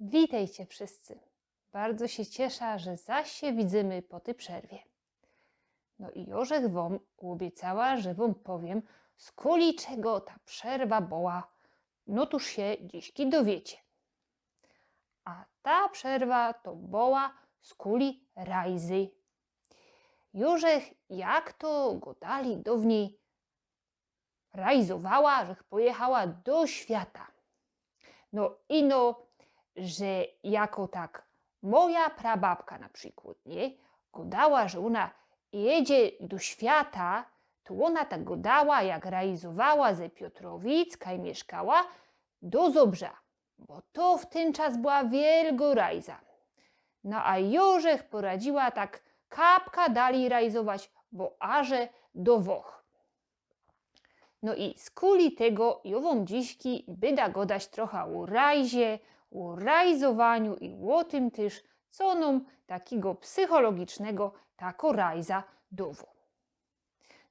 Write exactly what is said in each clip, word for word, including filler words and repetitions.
Witejcie wszyscy. Bardzo sie ciesza, że zaś sie widzymy po tyj przerwie. No i jo żech wōm ôbiecała, że wōm powiym, skuli czego ta przerwa była, no tōż sie dzisiej dowiecie. A ta przerwa to była skuli rajzy. Jo żech, jak to gŏdali dŏwnij, rajzowała, żech pojechała do świata. No ino, że jako tak moja prababka na przikłŏd, nie? Gŏdała, że ôna jedzie do świata, to ôna tak gŏdała, jak rajzowała ze Piotrowic, kaj miyszkała, do Zŏbrza, bo to w tyn czas była wielgŏ rajza. No a jo żech poradziła tak kapka dalij rajzować, bo aże do Włoch. No i skuli tego jo wōm dzisiej byda gŏdać trocha ô rajzie, ô rajzowaniu i ô tym tyż, co nōm takigo psychologicznego takŏ rajza dŏwŏ.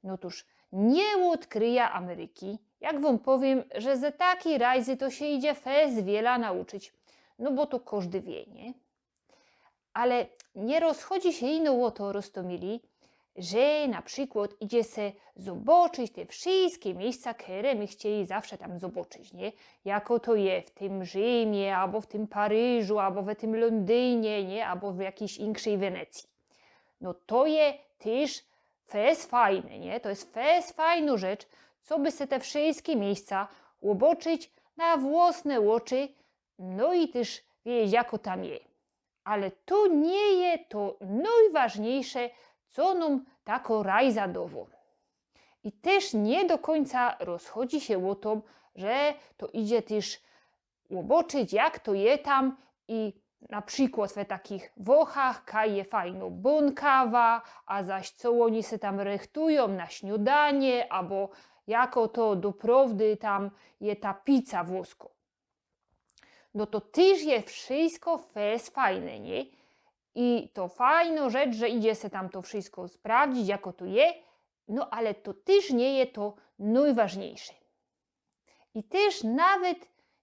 No tōż, niy ôdkryja Ameryki, jak wōm powiym, że ze takij rajzy to sie idzie fest wiela nauczyć, no bo to kożdy wiy, nie? Ale niy rozchodzi sie ino ô to, roztōmili, że na przikłŏd idzie se zobaczyć te wszyjske miyjsca, kere my chcieli zawsze tam zobaczyć, nie? Jako to je w tym Rzimie, abo w tym Paryżu, abo w tym Lōndynie, nie? Abo w jakijś inkszyj Wenecyji. No to je tyż fest fajne, nie? To je fest fajnŏ rzecz, coby se te wszyjske miyjsca ôboczyć na włosne ôczy, no i tyż wiedzieć, jako tam je. Ale to niy je to nojważniyjsze, co nōm takŏ rajza dŏwŏ. I tyż niy do kōńca rozchodzi sie ô to, że to idzie tyż ôboczyć, jak to je tam i na przikłŏd we takich Włochach, kaj je fajnŏ bōnkawa, a zaś co ôni se tam rychtujōm na śniŏdanie, abo jako to doprŏwdy tam je ta pizza włoskŏ. No to tyż je wszyjsko fest fajne, nie? I to fajnŏ rzecz, że idzie se tam to wszyjsko sprawdzić, jako to je, no ale to tyż niy je to nojważniyjsze. I tyż nawet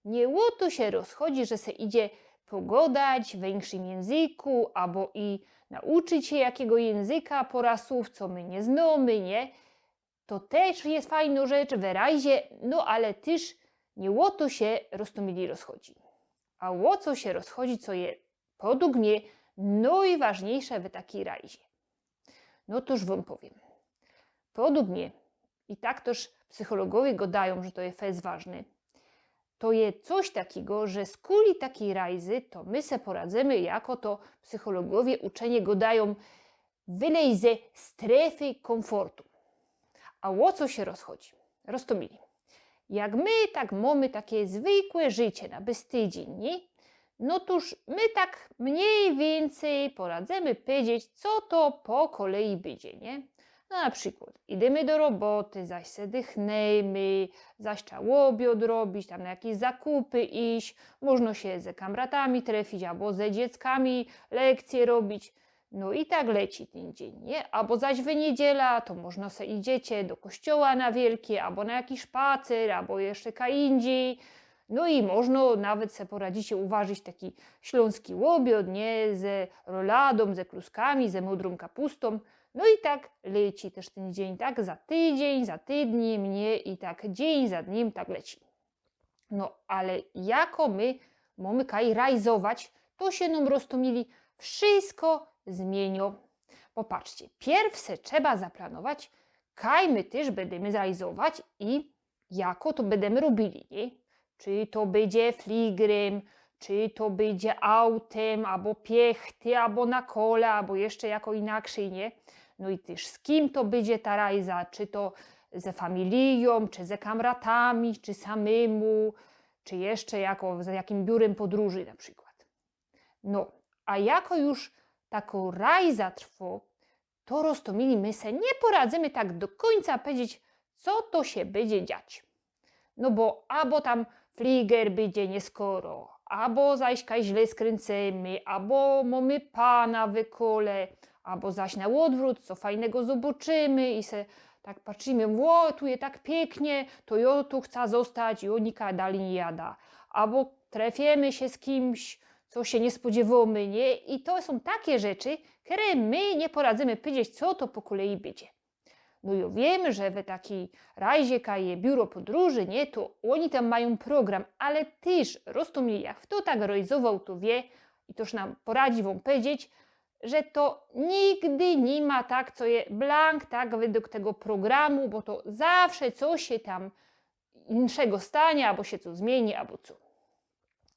niy ô to sie rozchodzi, że se idzie pogŏdać w inkszym jynzyku, abo i nauczyć sie jakigo jynzyka, pŏra słōw, co my niy znōmy, nie? To tyż je fajnŏ rzecz we rajzie, no ale tyż niy ô to sie, roztōmili, rozchodzi. A ô co sie rozchodzi, co je podug mie nojważniyjsze we takij rajzie? No tōż wōm powiym. Podug mie, i tak tyż psychologowie gŏdajōm, że to je fest ważne, to je coś takigo, że skuli takij rajzy, to my se poradzymy, jako to psychologowie uczynie gŏdajōm, wylejś ze strefy kōmfortu. A ô co sie rozchodzi? Roztōmili. Jak my tak mōmy take zwykłe życie na bez tydziyń, nie? No tōż my tak mniyj wiyncyj poradzymy pedzieć, co to po kolei bydzie, nie? No na przikłŏd idymy do roboty, zaś se dychnymy, zaś trzeba ôbiŏd robić, tam na jakeś zakupy iś, możno sie ze kamratami trefić, abo ze dzieckami lekcje robić. No i tak leci tyn dziyń, nie? Abo zaś we niydziela, to możno se idziecie do kościoła na wielkie, abo na jakiś szpacer, abo jeszcze kaj indziyj. No i możno nawet se poradzicie uwarzić taki ślōnski ôbiŏd, nie? Ze roladōm, ze kluskami, ze modrōm kapustōm. No i tak leci tyż tyn dziyń, tak? Za tydziyń, za tydniym, nie? I tak dziyń za dniym tak leci. No, ale jako my mōmy kaj rajzować, to sie nōm, roztōmili, wszysko zmiyniŏ. Popatrzcie, piyrw se trzeba zaplanować, kaj my tyż bydymy rajzować i jako to bydymy robili, nie? Czy to bydzie fligrym, czy to bydzie autym, abo piechty, abo na kole, abo jeszcze jako inakszyj, nie? No i tyż z kim to bydzie ta rajza, czy to ze familijōm, czy ze kamratami, czy samymu, czy jeszcze jako, z jakim biurym podrōży na przikłŏd. No, a jako już takŏ rajza trwŏ, to, roztōmili, my se niy poradzymy tak do kōńca pedzieć, co to sie bydzie dziać. No bo abo tam fliger bydzie niy skoro, abo zaś kaj źle skryncymy, abo mōmy pana we kole, abo zaś na ôdwrōt, co fajnego zobaczymy i se tak patrzymy, ło, tu je tak piyknie, to jo tu chcã zostać, jo nikaj dalij niy jadã. Abo trefiymy sie z kimś, co sie niy spodziywōmy, niy? I to sōm take rzeczy, kere my niy poradzymy powiedzieć, co to po kolei bydzie. No jo wiym, że we takij rajzie kaj je biuro podrōży, niy, to ôni tam majōm program, ale tyż roztōmili, jak fto tak rajzowoł, to wiy i toż nōm poradzi wōm powiedzieć, że to nigdy niy ma tak, co je blank, tak wedle tego programu, bo to zawsze coś sie tam inkszego stanie, abo sie co zmiyni, abo co.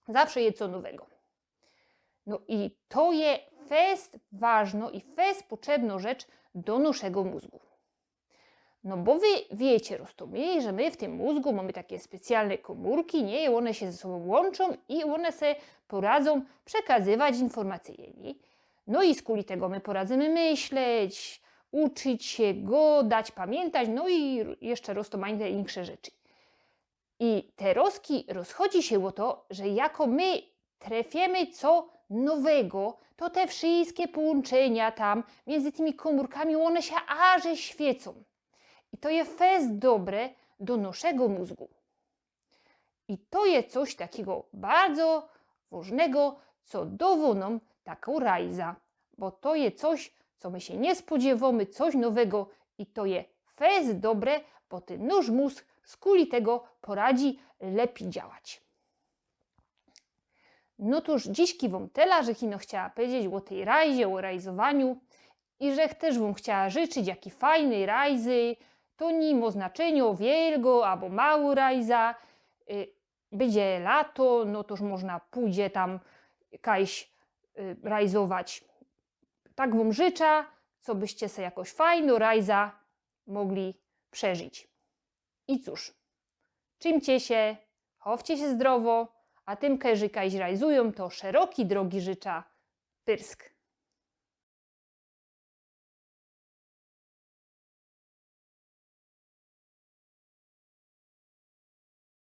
Zawsze je co nowego. No i to je fest ważno i fest potrzebno rzecz do noszego mōzgu. No bo wy wiycie, roztōmili, że my w tym mōzgu mōmy take specjalne kōmōrki, niy? I ône sie ze sobōm łōnczōm i ône se poradzōm przekazywać informacyje, niy? No i skuli tego my poradzymy myśleć, uczyć sie, godać, pamiyntować, no i jeszcze roztōmajte insze rzeczy. I te rozki rozchodzi sie ô to, że jako my trefiymy co nowego, to te wszyjske połōnczynia tam miyndzy tymi kōmōrkami, ône sie aże świycōm. I to je fest dobre do noszego mōzgu. I to je coś takigo bardzo wŏżnego, co dŏwŏ nōm takõ rajzã, bo to je coś, co my sie niy spodziywōmy, coś nowego i to je fest dobre, bo tyn nōsz mōzg skuli tego poradzi lepij działać. No tōż dzisiki wōm tela, żech ino chciała powiedzieć ô tyj rajzie, ô rajzowaniu i żech tyż wōm chciała życzyć jakij fajnyj rajzy. To niy mŏ znaczyniŏ, wielgo abo mało rajza. Y, bydzie lato, no tōż można pōjdzie tam kajś, y, rajzować. Tak wōm życza, cobyście se jakoś fajno rajza mogli przeżyć. I cōż, trzimcie sie, chowcie sie zdrowo, a tym, kerzy kajś rajzujōm, to szerokij drogi życza. Pyrsk.